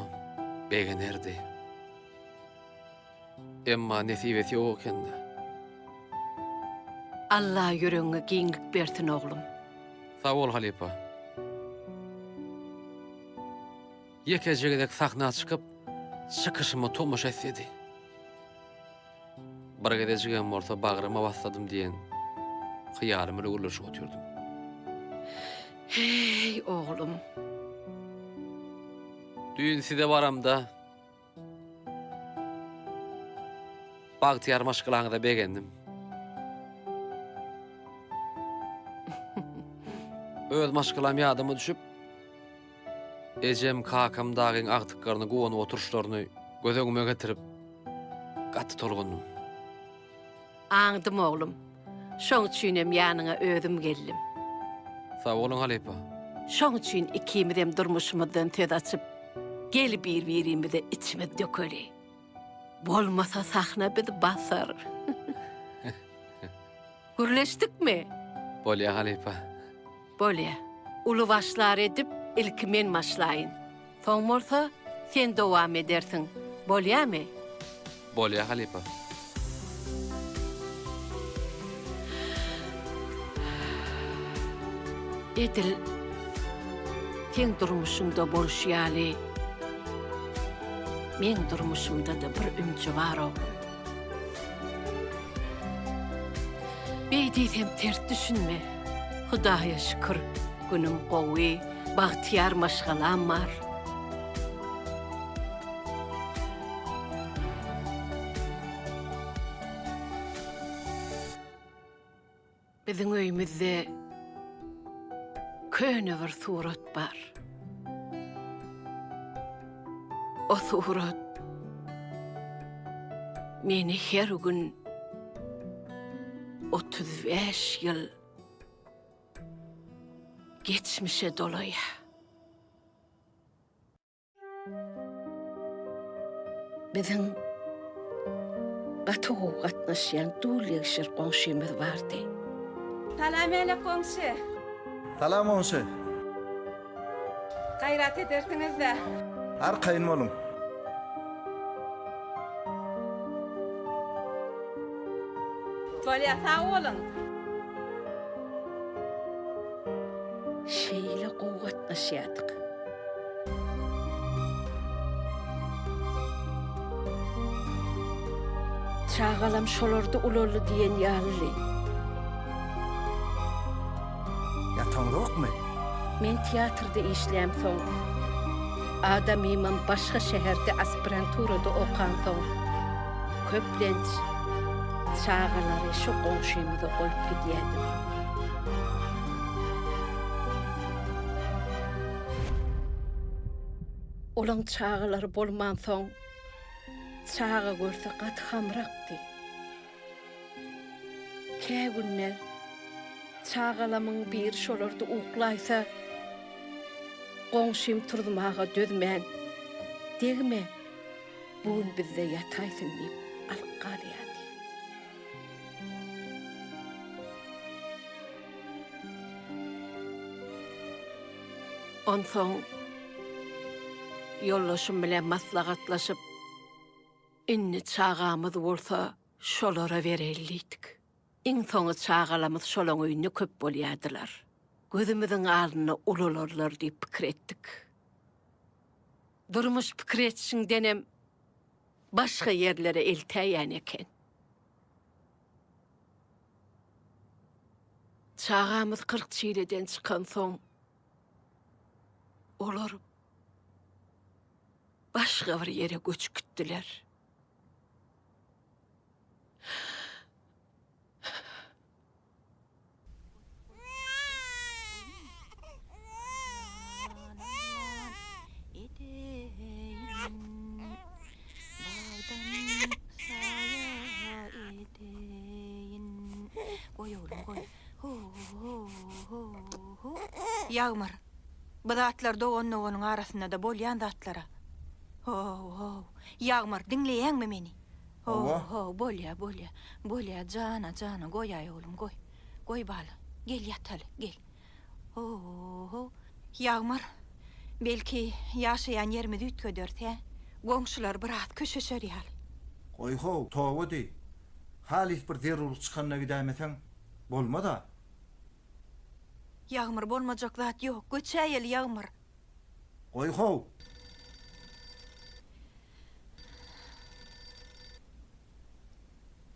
begenerdi. Emma nesibesi ýok eken-dä. Alla ýüregiňe giňlik bersin oglum. Sag bol halypa. Ýekeje gezek sahna çykyp, çykyşyma tomaşa etsedi. Bir gezejigem bolsa bagryma bassadym diýen hyýalym bilen gürleşip otyrdym. Heý, oglum. Düýn size baramda bagtyýar maşgalaňyza begendim. Öz maşgalam ýadyma düşüp, Ejem, kakam dagyň agtyklaryny guwanyp oturyşlaryny göz öňüme getirip, gaty tolgundym. Aňdym, oglum. Şoň üçinem ýanyňa özüm geldim. Sag boluň, halypa. Şoň üçin ikimizem durmuşymyzdan söz açyp, gel bir-birimize içimizi dökeli. Bolmasa sahna bizi basar. Gürleşdikmi? Bolýa, halypa. Bolýa. Uly başlar edip, ilki men başlaýyn. Soň bolsa sen dowam edersiň. Bolýamy? Bolýa, halypa. Edil seň durmuşyňda bolşy ýaly, meň durmuşymda-da bir ümji bar, oglum. Beý diýsem ters düşünme. Hudaýa şükür, günüm gowy, bagtyýar maşgalam bar. Biziň öýümizde köne bir surat bar. O surat meni her gün 35 ýyl geçmişe dolaýar. Biziň gaty gowy gatnaşýan dul ýegşer goňşymyz bardy. Salam älek goňşy. Salam goňşy. Gaýrat edersiňiz-dä. Arkaýyn boluň. Bolýa sag boluň. Şeýle gowy gatnaşýardyk. Çagalam şolarda ulaldy diýen ýalydy. Ýataňzokmy? Men teatrda işlämsoň, adamymam başga şäherde aspiranturada okansoň, köplenç çagalary şu goňşymyza goýup gidýärdim. Olaň çagalary bolmansoň, çaga görse gaty hamrakdy. Kä günler çagalamyň biri şolarda uklaýsa, goňşym turuzmaga dözmän, Degme, bu gün bizde ýataýsyn diýip alyp galýardy. Onsoň ýoldaşym bilen maslahatlaşyp, indi çagamyz bolsa şolara bereli diýdik. Iň soňy çagalamyz şolaň öýünde köp bolýardylar. Gözümiziň alnynda ulalarlar diýip pikir etdik. Durmuş pikir etişiňdenem başga ýerlere eltäýýän eken. Çagamyz 40 çileden çykansoň, olar başga bir ýere göçüp gitdiler. Ýagmyr, bu zatlar dogan-doganyň arasynda-da bolýan zatlar-a. Ho-ho, Ýagmyr, diňleýäňmi meni? Hawa. Ho-ho, bolýa, bolýa, bolýa, jana, jana, goýaý oglum, goý. Goý bala, gel ýataly, gel. Ho-ho, Ýagmyr, belki, ýaşaýan ýerimizi üýtgederis, hä? Goňşular biraz köşeşer ýaly. Goý-how, toba diý. Halys bir zerurlyk çykanda gidäýmeseň, bolmaz-a. Ýagmyr, bolmajak zat ýok, göçäýeli, Ýagmyr. Goý-how!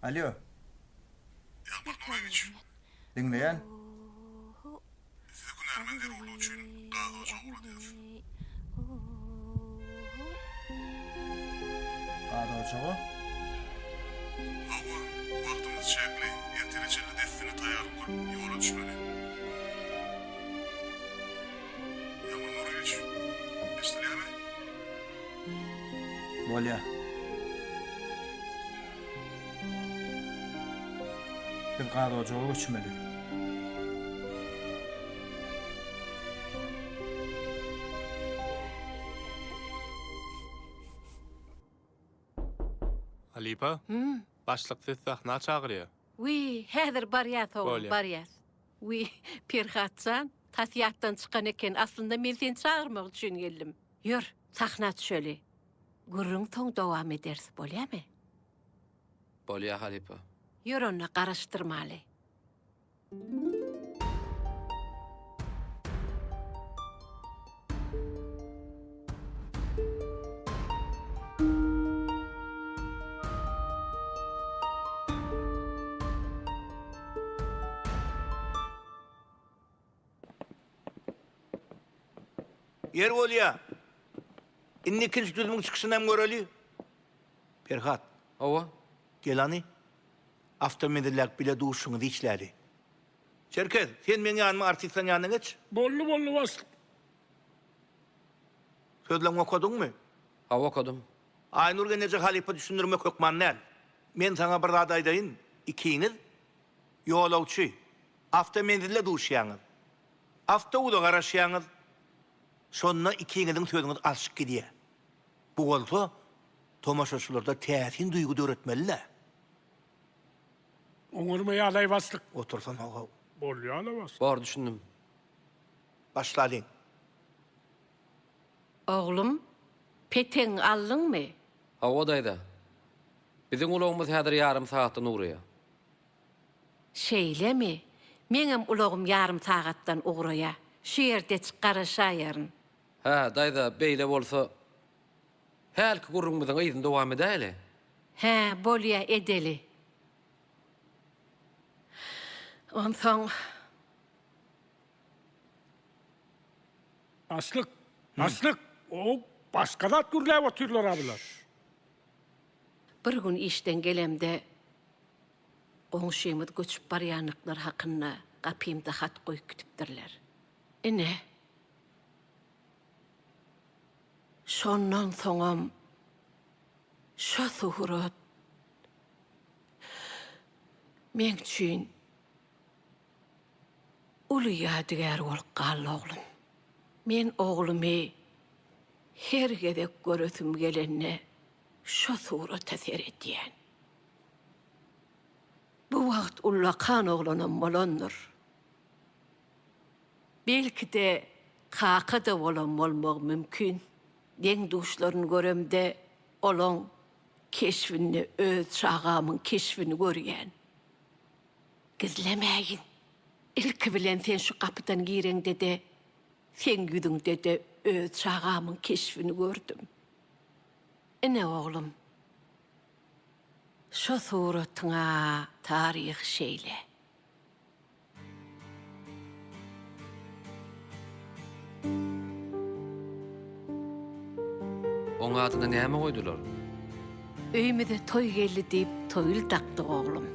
Alýo. Ýagmyr Nuryýewiç. Diňleýän. Sizi hünärmen zerurlygy üçin gaz ojaga ugradýas. Gaz ojaga? Hawa, wagtymyz çäkli, ertire çenli dessine taýýarlyk görüp, ýola düşmeli. Ýagmyr Nuryýewiç, eşidilýärmi? Bolýa. Biz gaz ojaga göçmeli. Halypa, başlyk sizi sahna çagyrýar. Wiý, häzir barýas oglum, Bolýa. barýas. Wiý, Perhat jan, tas ýatdan çykan eken, aslynda men seni çagyrmak üçin geldim. Ýör, sahna düşeli. Gürrüň soň dowam ederis, bolýamy? Bolýa, halypa. Ýör onda, garaşdyrmaly. Ýer bolýa. Indi ikinji düzümiň çykyşyny hem göreli. Perhat. Hawa. Gel hany. Awtomenzildäki bile duşuňyzy işläli. Çerkez, sen meň ýanyma artistleň ýanyna geç. Boldy, boldy başlyk. Sözleňi okadyňmy? Hawa, okadym. Aýnur gelneje halypa düşündirmek hökman däl. Men saňa bir zat aýdaýyn, ikiňiz ýolagçy, awtomenzilde duşýaňyz. Awtobusa garaşýaňyz. Şonda ikiňiziň sözüňiz alşyp gidýär. Bu bolsa tomaşaçylarda täsin duýgy döretmeli-dä. Oňarmaýalaý başlyk. Otursana how. Bolýala başlyk. Bor düşündim. Başlalyň. Oglum, petegiňi aldyňmy? Hawa daýza. Biziň ulagymyz häzir ýarym sagatdan ugraýar. Şeýlemi? Meňem ulagym ýarym sagatdan ugraýar. Şu ýerdeçik garaşaýaryn. Hä, daýza, beýle bolsa, hälki gürrüňimiziň yzyny dowam edäýeli. Hä, bolýa, edeli. Onsoň. Başlyk, başlyk, o başga zat gürläp otyrlar-a bular. Bir gün işden gelemde, goňşymyz göçüp barýandyklary hakynda gapymda hat goýup gidipdirler. Ine. Şondan soňam şo surat meň üçin uly ýadygär bolup galdy oglum. Men oglumy her gezek göresim gelende şo surata seredýän. Bu wagt ullakan oglanam bolandyr. Belki-de kaka-da bolan bolmagy mümkin. Deň-duşlaryny göremde olaň keşbinde öz çagamyň keşbini görýän. Gizlemäýin. Ilki bilen sen şu gapydan gireňde-de seň ýüzüňde-de öz çagamyň keşbini gördüm. Ine oglum. Şo suratyň-a taryhy şeýle. Oň adyny näme goýdular? Öýümize toý geldi diýip Toýly dakdyk oglum.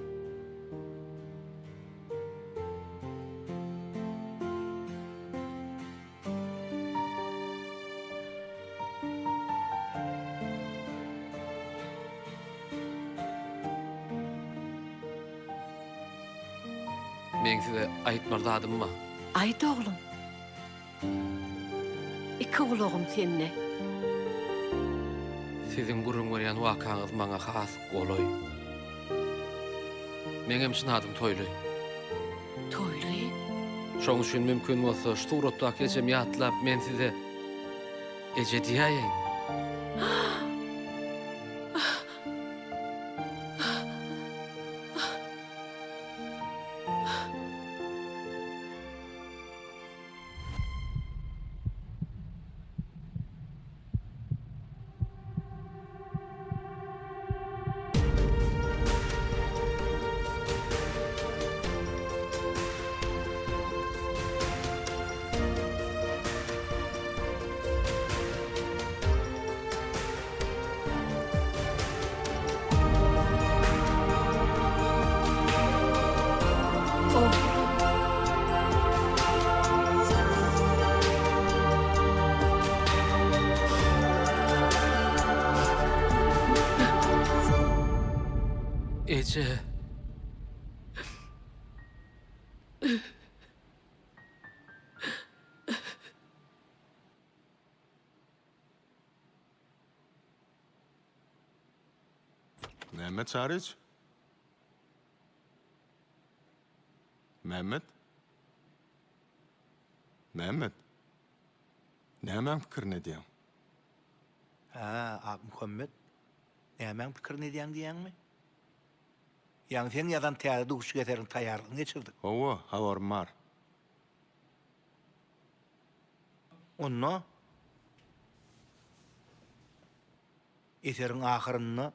Meň size aýtmaly zadym bar. Aýt oglum. Iki gulagym sende. Siziň gürrüň berýän wakaňyz maňa has golaý. Meňem çyn adym Toýly. Toýly? Şoň üçin mümkin bolsa şu suratdaky ejemi ýatlap men size eje diýäýeýin. Eje. Mämmet Çaryç? Mämmet? Mämmet? Nämäň pikirini edýäň? Hä, Akmuhammet, nämäň pikirini edýäň diýýäňmi? Ýaňy seň ýazan täze duşuşyk eseriň taýýarlygyny geçirdik. Hawa, habarym bar. Onda eseriň ahyrynda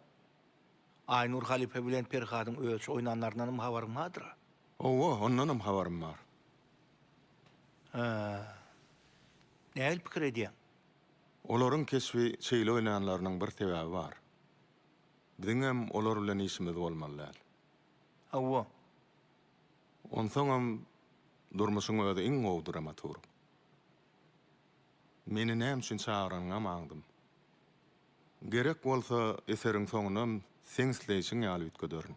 Aýnur halypa bilen Perhadyň öç oýnanlaryndanam habaryň bardyr-a? Hawa, ondanam habarym bar. Hä. Nähili pikir edýäň? Olaryň keşbi şeýle oýnanlarynyň bir sebäbi bar. Biziňem olar bilen işimiz bolmaly däl. Hawa. Onsoňam durmuşyň özi iň gowy dramaturg. Meni näme üçin çagyranyňam aňdym. Gerek bolsa eseriň soňunam seň isleýşiň ýaly üýtgederin.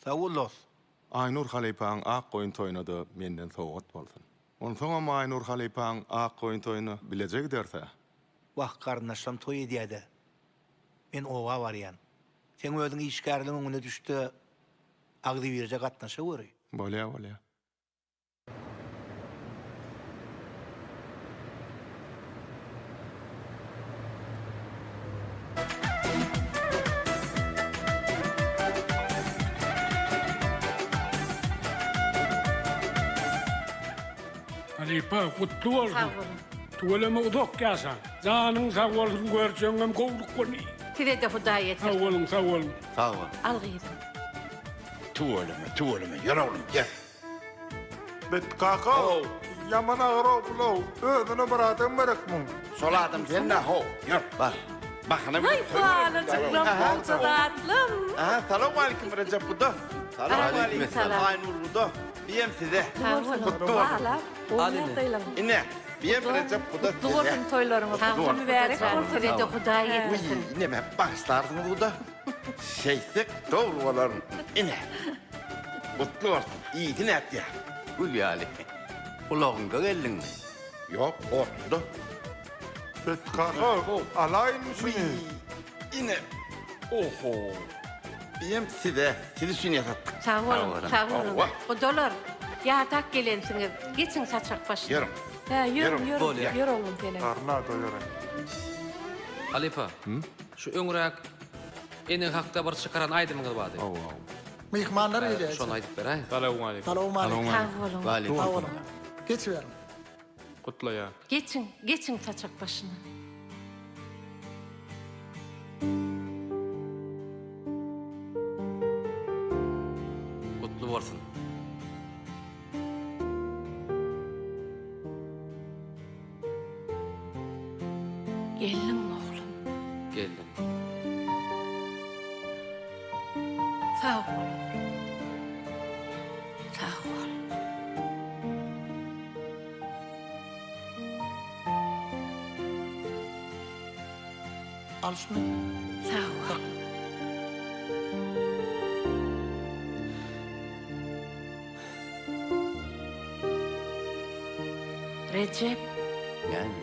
Sag bol dost. Aýnur halypaň ak goýun toýuna-da menden sowgat bolsun. Onsoňam Aýnur halypaň ak goýun toýuna bileje gideris-ä. Wah, garyndaşlam toý edýä-dä. Men oba barýan. Seň özüň işgärligiň öňüne düşde agzybirje gatnaşaweri. Bolýa, bolýa. Halypa gutly bolsun. Sag boluň. Tüweleme uzak ýaşaň. Janyň sag bolsun görjegiňem gowluk bolsun. Sizede Hudaý ýetirsin. Sag boluň sag boluň. Sag bol. Al gyzym. Tüweleme tüweleme ýör oglum ýör. Bet kaka, ýaman agyr-ow bul-ow, özüne bir adam gerek muň. Şol adam sen-dä how, ýör, bar. Bahana Haý, balajyklam, bolja zatlym. Aha, salowmalikim Rejep guda. Salowmalikim Aýnur guda. Biýem size. Sag boluň. Gutly bolsun. Balam, gowy ýagdaýlaryň. Ine. Biem Rejep guda Gutly bolsun toýlaryňyz. Gutly mübärek bolsun. Size-de Hudaý ýetirsin. Wiý, neme bagyşlarsyňyz guda. Şeýtsek dogry bolar. Ine. Gutly bolsun. Iyisi nätýä? Gül ýaly. Ulagyňda geldiňmi? Ýok, otluda. Bet kaka, alaýynmy şuny? Ine. Oho. Biem size, siz üçin ýasatdyk. Sag boluň, sag boluň. Gudalar, ýadak gelensiňiz. Geçiň saçak başyna. Ýörüň. Hä, ýörüň, ýörüň. Ýör oglum senem. Garna doýaryn. Halypa, şu öňräk ene hakda bir çykaran aýdymyňyz bardy. Hawa. Myhmanlar gelýär. Şony aýdyp beräýiň. Salowmaleýkim. Salowmaleýkim. Sag boluň. Sag boluň. Geçiberiň. Gutlaýan. Geçiň, geçiň saçak başyna. Gutly bolsun. Geldiňmi oglum? Geldim. Sag bol oglum. Sag bol. Al şuny. Sag bol. Rejep. Näme?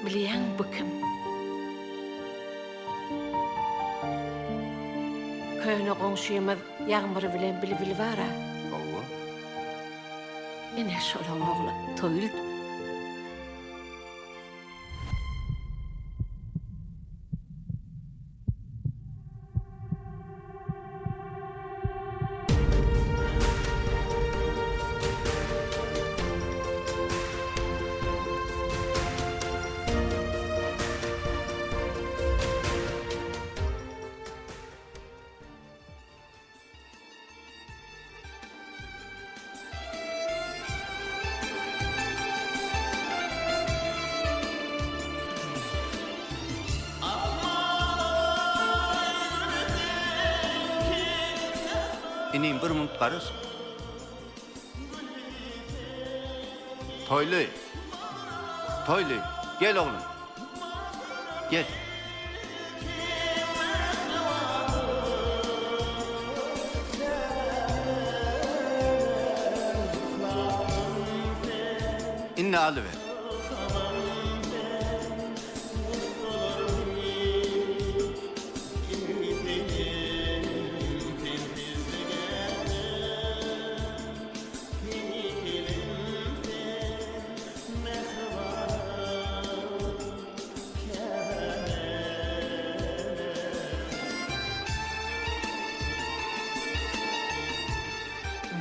Bilýäňmi bu kim? Köne goňşymyz Ýagmyr bilen Bilbil bar-a. Hawa. Ine şolaň ogly Toýly. Inim bir munt garaş. Toýly. Toýly, gel oglum. Gel. Indi alyber.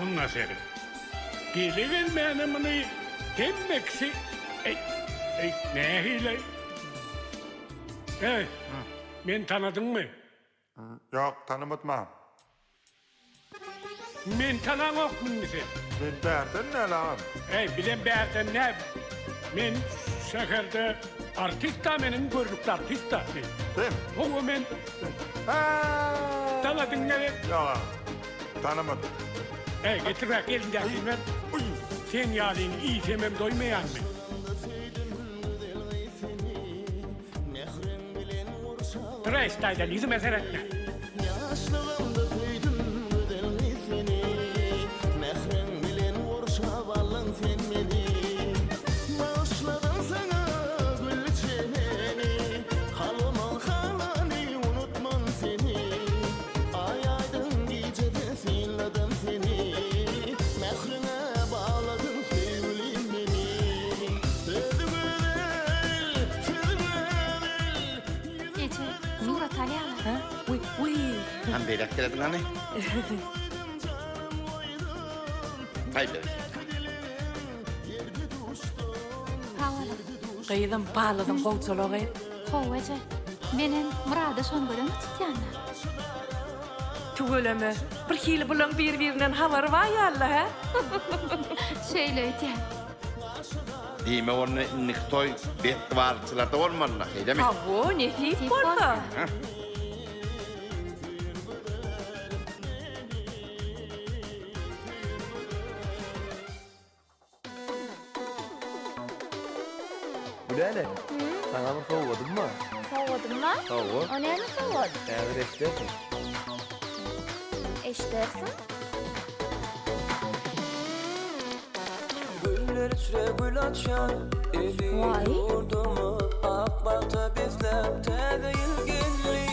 Muňa seret. Gele-gelmäne muny hemme kişi Eý, eý, nähili? Eý, meni tanadyňmy? Ýok, tanamadym-a. Meni tanaňokmy indi sen? Men bärden däl agam. Äý, bizem bärden däl. Men şäherde artist-a men, iň görnükli artist-a men. Sen? Hawa, men. Hä! Tanadyň gerek? Ýok agam, tanamadym. Äý, getirräk elindäkini ber. Sen ýalyny iýsemem doýmaýan men. Trash taýdan ýüzüme seretme. Ýaşlygymda söýdüm gözel gyz seni Mähriň bilen gurşap aldyň sen meni Bagyşladym saňa gül çemeni Kalbymyň halany unutman seni Aý aýdyň gijede synladym seni Mähriňe bagladyň söýgülim meni Sözi gözel, sözi gözel Eje, surat alýarlar. Hä? Wiý, wiý. Hany beýläk serediň hany. Haý berekella. Sag boluň. Gyzym, balydyň gowjalagy. Hawa eje. Menem Myrada şony görenmi tutýan-da. Tüweleme. Bir hili bulaň bir-birinden habary bar ýaly-la, hä? Şeýle öýdýän. Diýmek onda indiki toý betgybalçylarda bolmalyda, şeýlemi? Hawa, nesip bolsa. Gülälek, saňa bir sowgadym bar. Sowgadym bar? Hawa. O näme sowgat? Häzir eşidersiň. Eşidersiň? Güller içre gül açan eziz Waý. ýurduma ak bagta besläp täze ýyl geldi.